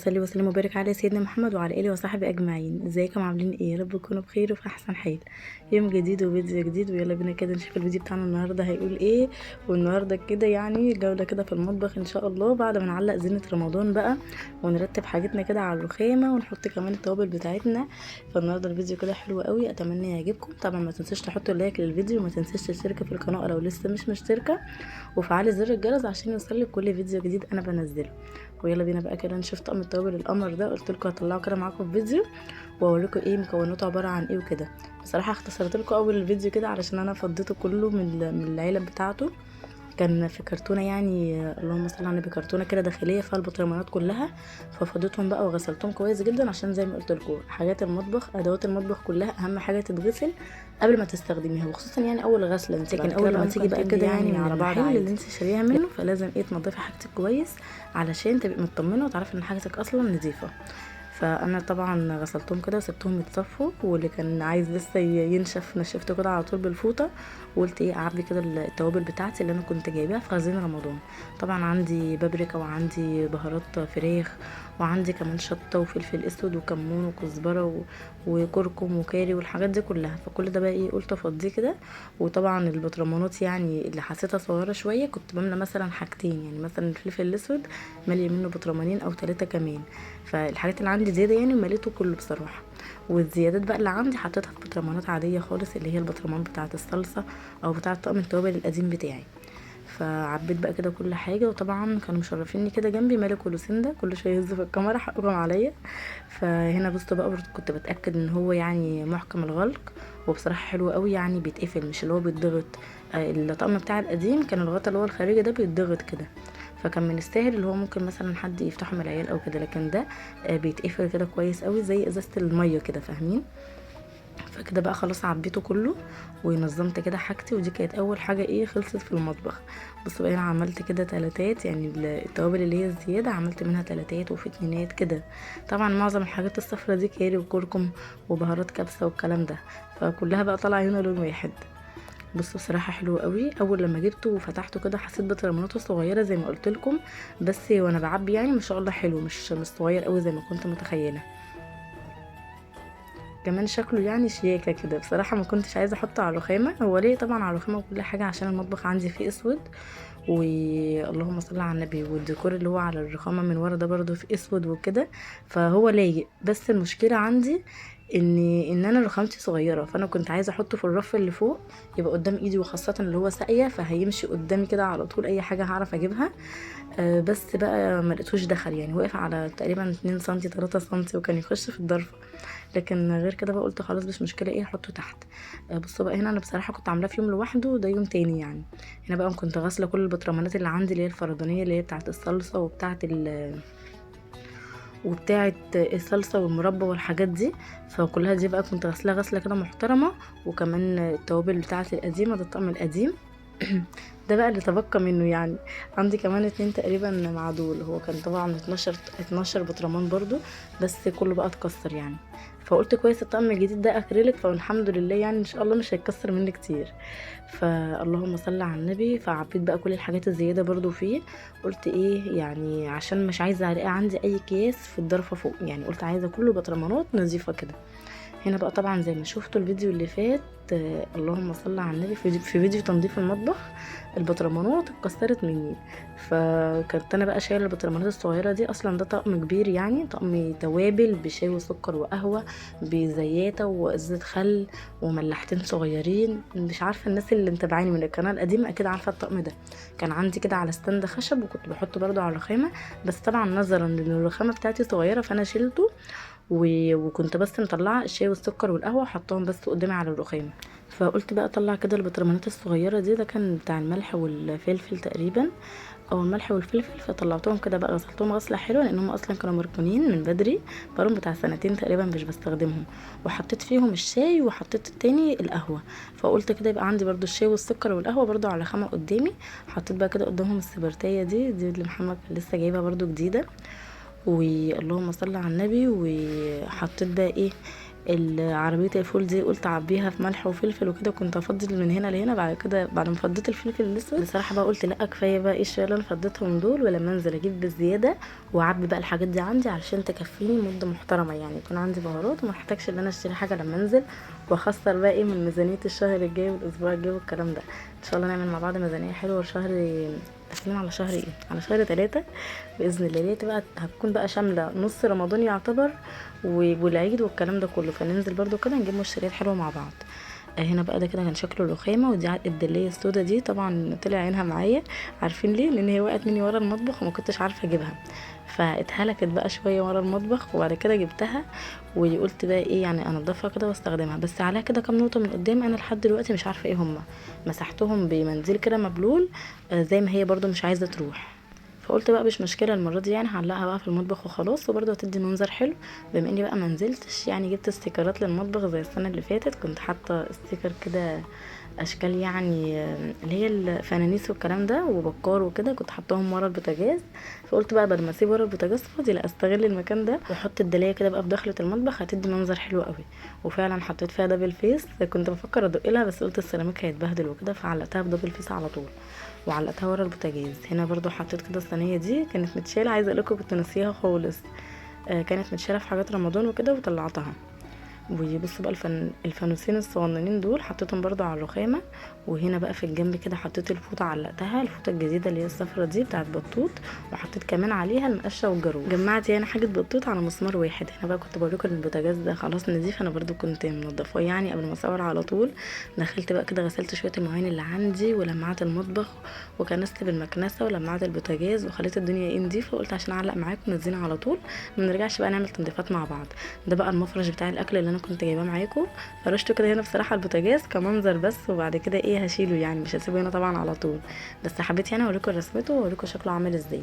صل وسلم وبارك على سيدنا محمد وعلى اله وصحبه اجمعين. ازيكم عاملين ايه؟ يا رب تكونوا بخير وفي احسن حال. يوم جديد وفيديو جديد، ويلا بينا كده نشوف الفيديو بتاعنا النهارده هيقول ايه. والنهارده كده يعني جولة كده في المطبخ ان شاء الله، بعد ما نعلق زينة رمضان بقى ونرتب حاجتنا كده على الرخامه ونحط كمان التوابل بتاعتنا. فالنهارده الفيديو كده حلو قوي، اتمنى يعجبكم. طبعا ما تنسوش تحطوا like للفيديو، وما تنسوش تشتركوا في القناة لو لسه مش مشتركة، وفعلي زر الجرس عشان يوصلك كل فيديو جديد انا بنزله. ويلا بينا بقى كده نشوف طقم التوابل القمر ده، قلت لكم هطلعه كده معاكم في فيديو واوريكم ايه مكوناته عبارة عن ايه وكده. بصراحة اختصرت لكم اول الفيديو كده علشان انا فضيته كله من العلب بتاعته. كان في كرتونة يعني، اللهم صل على النبي، كرتونة كده داخلية فيها البطرمانات كلها، ففضيتهم بقى وغسلتهم كويس جدا، عشان زي ما قلت لكم حاجات المطبخ، ادوات المطبخ كلها اهم حاجة تتغسل قبل ما تستخدميها، وخصوصا يعني اول غسله انت لكن بعد اول كده ما بقى تيجي ممكن بقى تدي كده يعني يعني على على بعض المحل عادي. اللي انت شاريها منه، فلازم ايه تنضفي حاجتك كويس علشان تبقي مطمنه وتعرفي ان حاجتك اصلا نظيفة. فانا طبعا غسلتهم كده وسبتهم يتصفوا، واللي كان عايز لسه ينشف نشفته كده على طول بالفوطه، وقلت ايه اعبي كده التوابل بتاعتي اللي انا كنت جايباها في خزين رمضان. طبعا عندي بابريكا وعندي بهارات فراخ وعندي كمان شطه وفلفل اسود وكمون وكزبره وكركم وكاري والحاجات دي كلها. فكل ده بقى ايه قلت افضيه كده. وطبعا البطرمانات يعني اللي حسيتها صغيرة شوية كنت بملى مثلا حاجتين، يعني مثلا الفلفل الاسود ماليه منه بطرمانين او 3 كمان، فالحاجات اللي عندي زيادة يعني مليته كله بصراحة. والزيادات بقى اللي عندي حطيتها في بطرمانات عادية خالص، اللي هي البطرمان بتاعه الصلصه او بتاعه طقم التوابل القديم بتاعي. فعبيت بقى كده كل حاجة، وطبعا كانوا مشرفيني كده جنبي مالك ولوسيندا، كل شوية يهزوا في الكاميرا حقكم عليا. فهنا بصوا بقى برضه كنت بتاكد ان هو يعني محكم الغلق، وبصراحة حلو قوي يعني بيتقفل مش اللي هو بيتضغط. الطقم بتاع القديم كان الغطا اللي هو الخارجي ده بيتضغط كده، فكان من السهل اللي هو ممكن مثلا حد يفتحه من العيال او كده، لكن ده بيتقفل كده كويس قوي زي ازازة المية كده، فاهمين؟ فكده بقى خلاص عبيته كله ونظمت كده حاجتي، ودي كانت اول حاجة ايه خلصت في المطبخ. بصوا بقى انا عملت كده تلاتات، يعني التوابل اللي هي الزيادة عملت منها تلاتات وفي اتنينات كده. طبعا معظم الحاجات الصفرة دي كاري وكركم وبهارات كبسة والكلام ده، فكلها بقى طالعه هنا لون واحد. بصوا بصراحة حلو قوي. اول لما جبته وفتحته كده حسيت بطرماناته صغيرة زي ما قلت لكم، بس وانا بعبي يعني ما شاء الله حلو، مش صغير قوي زي ما كنت متخيله. كمان شكله يعني شياكه كده. بصراحة ما كنتش عايزه احطه على الرخامه، هو ليه طبعا على الرخامه وكل حاجة عشان المطبخ عندي فيه اسود، واللهم صل على النبي، والديكور اللي هو على الرخامه من ورا ده برضو فيه اسود وكده، فهو لايق. بس المشكلة عندي ان انا رخامتي صغيرة، فانا كنت عايزه احطه في الرف اللي فوق يبقى قدام ايدي، وخاصة اللي هو ساقيه فهيمشي قدامي كده على طول، اي حاجة هعرف اجيبها. بس بقى ما لقيتوش دخل، يعني وقف على تقريبا 2 سنتي 3 سنتي وكان يخش في الضرفه، لكن غير كده بقى قلت خلاص مش مشكلة ايه احطه تحت. بصوا بقى هنا انا بصراحة كنت عاملاه في يوم لوحده وده يوم تاني يعني. هنا بقى كنت غاسله كل البطرمانات اللي عندي اللي هي الفردانية اللي هي بتاعه الصلصه وبتاعه الصلصه والمربى والحاجات دي، فكلها دي بقى كنت غاسلاها غسله كده محترمه. وكمان التوابل بتاعه القديمة ده الطقم القديم ده بقى اللي تبقى منه، يعني عندي كمان 2 تقريبا مع دول. هو كان طبعا 12 بطرمان برضو، بس كله بقى اتكسر يعني. فقلت كويس الطقم الجديد ده اكريليك، فالحمد لله يعني ان شاء الله مش هيتكسر مني كتير. فاللهم صل على النبي. فعبيت بقى كل الحاجات الزيادة برضو فيه، قلت ايه يعني عشان مش عايزه الاقي عندي اي اكياس في الضرفه فوق، يعني قلت عايزه كله بطرمانات نظيفة كده. هنا بقى طبعا زي ما شفتوا الفيديو اللي فات، اللهم صل على النبي، في فيديو تنظيف المطبخ البطرمانات اتكسرت مني، فكنت انا بقى شايله البطرمانات الصغيرة دي. اصلا ده طقم كبير يعني، طقم توابل بشاي وسكر وقهوة بزياته وازازه خل وملاحتين صغيرين. مش عارفه الناس اللي متابعاني من القناة القديمة اكيد عارفه الطقم ده، كان عندي كده على stand خشب وكنت بحطه برده على الرخامه، بس طبعا نظرا لان الرخامه بتاعتي صغيرة فانا شلته، وكنت بس مطلعه الشاي والسكر والقهوة وحطاهم بس قدامي على الرخامه. فقلت بقى اطلع كده البطرمانات الصغيرة دي، ده كان بتاع الملح والفلفل تقريبا، او الملح والفلفل. فطلعتهم كده بقى غسلتهم غسله حلوة لان هم اصلا كانوا مركونين من بدري، بقالهم بتاع سنتين تقريبا مش بستخدمهم. وحطيت فيهم الشاي وحطيت التاني القهوة، فقلت كده يبقى عندي برضو الشاي والسكر والقهوة برضو على خامة قدامي. حطيت بقى كده قدامهم السبرتيه دي اللي محمد كان لسه جايبها برضو جديدة، واللهم صل على النبي. وحطيت بقى ايه عربية الفول دي قلت اعبيها في ملح وفلفل وكده، كنت افضل من هنا لهنا. بعد كده بعد ما فضيت الفلفل الاسود بصراحة بقى قلت لا كفاية بقى ايه الشويه اللي انا فضيتهم دول، ولما انزل اجيب بالزيادة واعبي بقى الحاجات دي عندي علشان تكفيني مده محترمه، يعني يكون عندي بهارات وما احتاجش ان انا اشتري حاجة لما انزل واخسر بقى ايه من ميزانية الشهر الجاي والاسبوع الجاي والكلام ده. ان شاء الله نعمل مع بعض ميزانية حلوة لشهر، داخلين على شهر ايه، على شهر 3 باذن الله، اللي تبقى هتكون بقى شاملة نص رمضان يعتبر والعيد والكلام ده كله. فننزل برضو كده نجيب مشتريات حلوة مع بعض. هنا بقى ده كده كان شكله الرخامه، ودي الدليه السودا دي طبعا طلع عينها معايا، عارفين ليه؟ لان هي وقعت مني ورا المطبخ وما كنتش عارفه اجيبها، فاتهلكت بقى شوية ورا المطبخ، وبعد كده جبتها وقلت بقى ايه يعني انضفها كده واستخدمها. بس عليها كده كام نقطة من قدام انا لحد دلوقتي مش عارفه ايه هما، مسحتهم بمنديل كده مبلول زي ما هي برضو مش عايزه تروح، فقلت بقى مش مشكلة المرة دي يعني هعلقها بقى في المطبخ وخلاص، وبرضه هتدي منظر حلو. بما اني بقى ما نزلتش يعني جبت استيكرات للمطبخ زي السنة اللي فاتت، كنت حاطه sticker كده اشكال يعني اللي هي الفنانيس والكلام ده وبكار وكده، كنت حطاهم ورا البوتاجاز. فقلت بقى بدل ما اسيب ورا البوتاجاز فاضي لا استغل المكان ده واحط الدلايه كده بقى في دخله المطبخ، هتدي منظر حلو قوي. وفعلا حطيت فيها double face، كنت بفكر ادق لها بس قلت السيراميك هيتبهدل وكده، فعلقتها ب double face على طول وعلقتها ورا البوتاجاز. هنا برضو حطيت كده الصينية دي كانت متشاله، عايزه اقول لكم كنت ناسيها خالص، كانت متشاله في حاجات رمضان وكده وطلعتها. وبصوا بقى الفانوسين الصغننين دول حطيتهم برضو على الرخامه. وهنا بقى في الجنب كده حطيت الفوطه، علقتها الفوطه الجديدة اللي هي الصفرة دي بتاعت بطوط، وحطيت كمان عليها المقشه والجاروف. جمعت يعني حاجة بطوط على مسمار واحد. هنا بقى كنت بوريكم ان البوتاجاز ده خلاص نضيف، انا برضو كنت منضفاه يعني قبل ما اصور على طول. دخلت بقى كده غسلت شوية المواعين اللي عندي ولمعت المطبخ وكنست بالمكنسه ولمعت البوتاجاز وخليت الدنيا ايه نضيفه، وقلت عشان اعلق معاكم نزينا على طول ما نرجعش بقى نعمل تنظيفات مع بعض. ده بقى المفرش بتاع الاكل اللي انا كنت جايباه معاكم، فرشته كده هنا بصراحة على البوتاجاز كمنظر بس، وبعد كده ايه هشيله يعني مش هسيبه هنا طبعا على طول، بس حبيت يعني اوريكم رسمته واوريكم شكله عامل ازاي.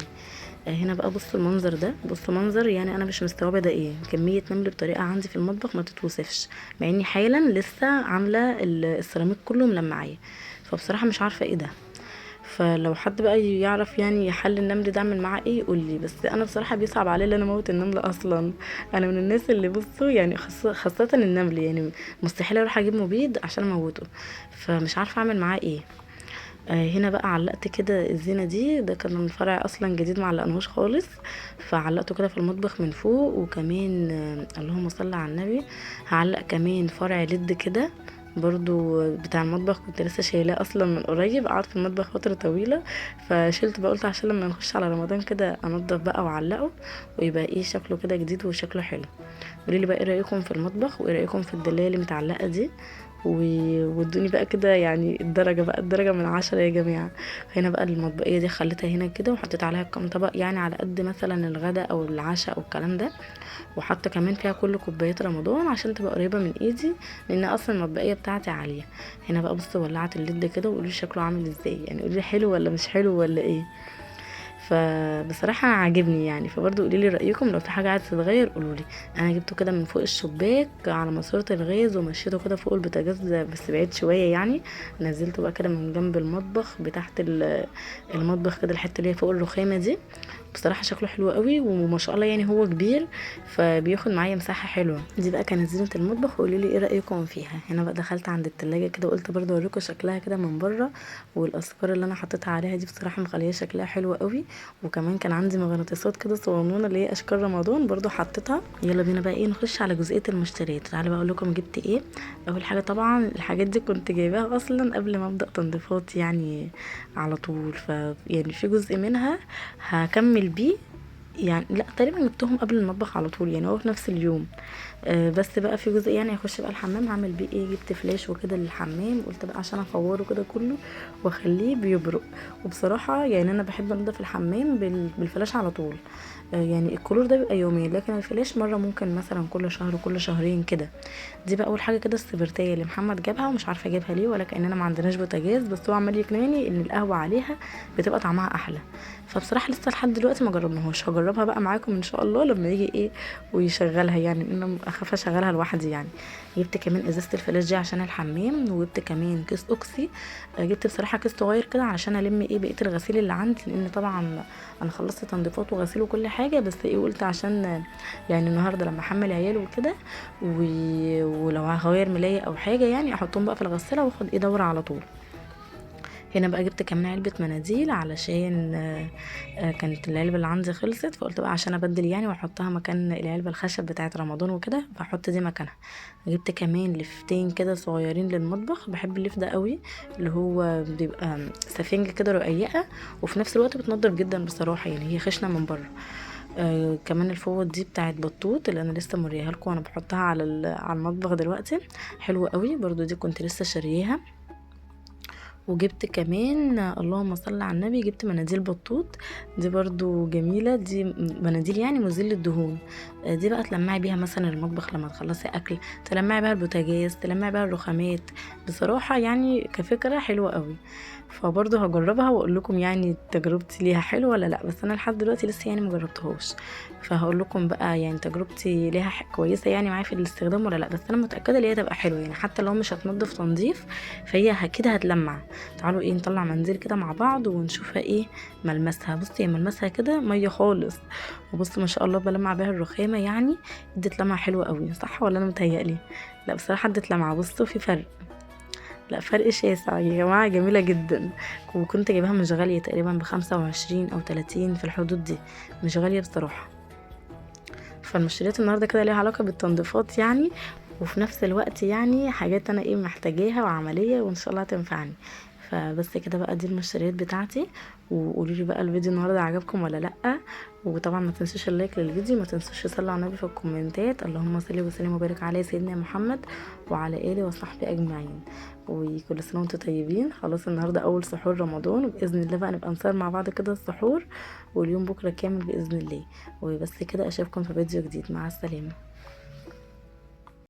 هنا بقى بصوا المنظر ده، بصوا منظر يعني انا مش مستوعبة ده ايه، كمية نمل بطريقة عندي في المطبخ ما تتوصفش، مع اني حالا لسه عامله السيراميك كله ملمعاه، فبصراحة مش عارفه ايه ده. فلو حد بقى يعرف يعني يحل النمل ده اعمل معاه ايه يقول لي، بس انا بصراحة بيصعب عليا ان انا اموت النمل اصلا. انا من الناس اللي بصوا يعني خاصة النمل يعني مستحيل اروح اجيب مبيد عشان اموته، فمش عارفه اعمل معاه ايه. هنا بقى علقت كده الزينة دي، ده كان من فرع اصلا جديد ما علقناهوش خالص، فعلقته كده في المطبخ من فوق. وكمان اللهم صل على النبي هعلق كمان فرع لد كده برضو بتاع المطبخ، كنت لسه شايلاه اصلا من قريب، قعد في المطبخ فترة طويلة فشلت بقى، قلت عشان لما نخش على رمضان كده انضف بقى واعلقه ويبقى ايه شكله كده جديد وشكله حلو. قولي لي بقى ايه رايكم في المطبخ وايه رايكم في الدلايه اللي متعلقه دي، وادوني بقى كده يعني الدرجة بقى، الدرجة من 10 يا جماعة. هنا بقى المطبقيه دي خليتها هنا كده وحطيت عليها كام طبق يعني على قد مثلا الغداء او العشاء او الكلام ده، وحاطه كمان فيها كل كوبايات رمضان عشان تبقى قريبه من ايدي لان اصلا المطبقيه بتاعتي عالية. هنا بقى بصوا ولعت الليد كده وقولوا لي شكله عامل ازاي، يعني قولوا لي حلو ولا مش حلو ولا ايه. فبصراحة عاجبني يعني، فبرضه قولي لي رايكم لو في حاجة عايزه تتغير قولوا لي. انا جبته كده من فوق الشباك على ماسوره الغاز ومشيته كده فوق البوتاجاز بس بعيد شوية يعني، نزلته بقى كده من جنب المطبخ بتاعت المطبخ كده الحتة اللي هي فوق الرخامه دي. بصراحة شكله حلو قوي وما شاء الله يعني هو كبير فبياخد معايا مساحة حلوة. دي بقى كانت زينة المطبخ، وقولوا لي ايه رايكم فيها. هنا بقى دخلت عند التلاجة كده وقلت برضه اوريكم شكلها كده من بره، والافكار اللي انا حطيتها عليها دي بصراحة مخليه شكلها حلو قوي. وكمان كان عندي مغناطيسات كده صغنونه اللي هي اشكال رمضان برضو حطيتها. يلا بينا بقى ايه نخش على جزئية المشتريات. تعالوا بقى اقول لكم جبت ايه. اول حاجة طبعا الحاجات دي كنت جايباها اصلا قبل ما ابدا تنظيفات يعني على طول، ف يعني في جزء منها هكمل بيه يعني، لا تقريبا جبتهم قبل المطبخ على طول يعني هو في نفس اليوم. بس بقى في جزء يعني هخش بقى الحمام هعمل بيه ايه. جبت فلاش وكده للحمام، قلت بقى عشان افوره كده كله واخليه بيبرق. وبصراحة يعني انا بحب انضف الحمام بالفلاش على طول، يعني الكلور ده بيبقى يومين لكن الفلاش مرة ممكن مثلا كل شهر وكل شهرين كده. دي بقى اول حاجة كده السبرتيه اللي محمد جابها ومش عارفه اجيبها ليه، ولا كاننا ما عندناش بوتاجاز، بس هو عمال يقنعني ان القهوة عليها بتبقى طعمها احلى. فبصراحة لسه لحد دلوقتي ما جربناهوش، هجربها بقى معاكم ان شاء الله لما يجي ايه ويشغلها يعني، لانه انا اخاف اشغلها لوحدي يعني. جبت كمان ازازة الفلاش دي عشان الحمام، وجبت كمان كيس اوكسي. جبت بصراحة كيس صغير كده علشان الم ايه بقية الغسيل اللي عندي، لان طبعا انا خلصت تنظيفات وغسيل وكل حاجة، بس ايه قلت عشان يعني النهارده لما احمل عيال وكده ولو هغير ملايه او حاجة يعني احطهم بقى في الغسالة واخد ايه دوره على طول. هنا بقى جبت كمان علبة مناديل علشان كانت العلبة اللي عندي خلصت، فقلت بقى عشان ابدل يعني واحطها مكان العلبة الخشب بتاعة رمضان وكده، فاحط دي مكانها. جبت كمان لفتين كده صغيرين للمطبخ، بحب الليف ده قوي، اللي هو بيبقى سفنج كده رقيقة وفي نفس الوقت بتنضف جدا بصراحة، يعني هي خشنة من بره. كمان الفوط دي بتاعت بطوط اللي انا لسه موريها لكم وانا بحطها على المطبخ دلوقتي، حلوة قوي برضو، دي كنت لسه شارياها. وجبت كمان اللهم صل على النبي، جبت مناديل بطوط دي برضو جميلة، دي مناديل يعني مزيل للدهون. دي بقى تلمعي بيها مثلا المطبخ لما تخلصي اكل، تلمعي بيها البوتاجاز، تلمعي بيها الرخامات، بصراحة يعني كفكرة حلوة قوي. فبرضو هجربها واقول لكم يعني تجربتي ليها حلوة ولا لا، بس انا لحد دلوقتي لسه يعني مجربتهاش، فهقول لكم بقى يعني تجربتي ليها كويسة يعني معايا في الاستخدام ولا لا، بس انا متأكدة ان هي تبقى حلوة يعني، حتى لو مش هتنضف تنظيف فهي كده هتلمع. تعالوا ايه نطلع منزل كده مع بعض ونشوفها ايه ملمسها. بصي هي ملمسها كده مية خالص، وبصوا ما شاء الله بلمع بيها الرخامه، يعني ادت لمعة حلوة قوي، صح ولا انا متهيألي؟ لا بصراحة ادت لمعة، بصوا في فرق، لا فرق شاسع يا جماعة، جميلة جدا. وكنت جايباها مش غالية، تقريبا ب25 او 30 في الحدود دي، مش غالية بصراحة. فالمشتريات النهارده كده ليها علاقة بالتنظيفات يعني، وفي نفس الوقت يعني حاجات انا ايه محتاجاها وعملية وان شاء الله هتنفعني. فبس كده بقى دي المشتريات بتاعتي، وقولوا لي بقى الفيديو النهارده عجبكم ولا لا. وطبعا ما تنسوش ال like للفيديو، ما تنسوش تصلوا على النبي في الكومنتات، اللهم صل وسلم وبارك على سيدنا محمد وعلى اله وصحبه اجمعين. وكل سنة وانتم طيبين. خلاص النهارده اول سحور رمضان، وباذن الله بقى نبقى نصور مع بعض كده السحور واليوم بكره كامل باذن الله. وبس كده، اشوفكم في فيديو جديد، مع السلامة.